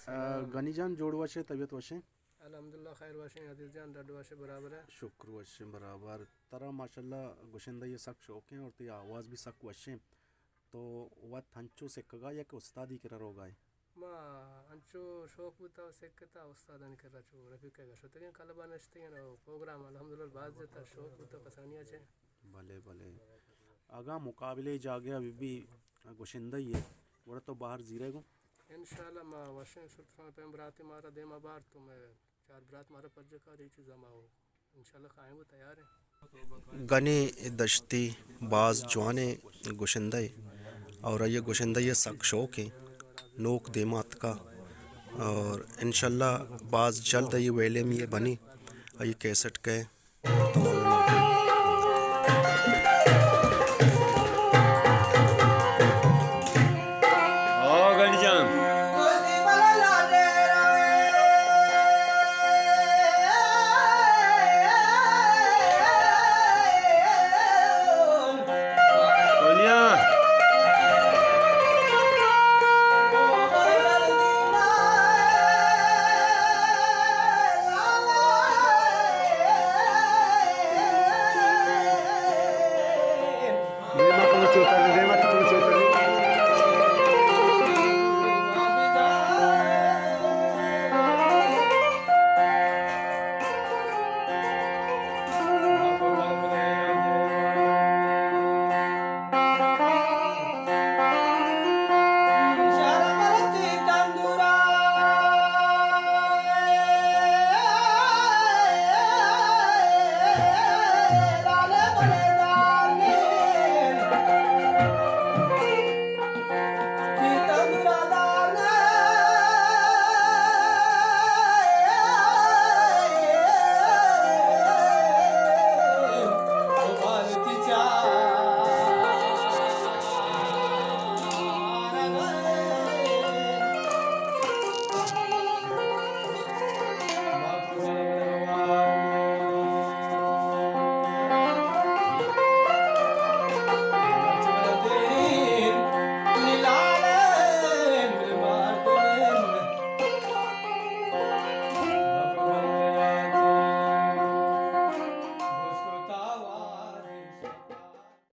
آ، غنی جان، جوڑ وش ئے، طبیعت وش ایں؟ الحمدللہ، خیر وش ایں عزیز جان، ڈڈ وش ایں، برابر ایں۔ شکر، وش ایں برابر۔ ترا ماشاءاللہ گشندہی ءِ سک شوق ایں اور تئی آواز بھی سک وش ایں۔ تو وت انچو سکگا ئے یا کہ استادی کرا روگا ئے؟ ما انچو شوق بوتا و سکتا، استادانی کرا چو رفیق ءِ گا شتگیں، کلبا نشتگیں و پروگرام الحمدللہ باز جتا، شوق بوتا کسانیا چہ۔ بلے، بلے۔ اگاں مقابلے جاگہ بہ بی گشندہی ءِ، گڑا تو بہر زیرے گوں؟ انشاءاللہ ما وشیں شرتر آں، پیم براتے مارا دیما بارت و مئے چار برات مارا پجا کار، اے چیزا ما انشاءاللہ کائیں گوں، تیار ایں۔ غنی دشتی باز جوانیں گشندہ ایں اور آئی ءَ گشندہی ءِ سک شوق ایں۔ نوک دیما اتکا اور انشاءاللہ باز جلد آئی ویلے می بنی، آئی کیسٹ کئے۔ تو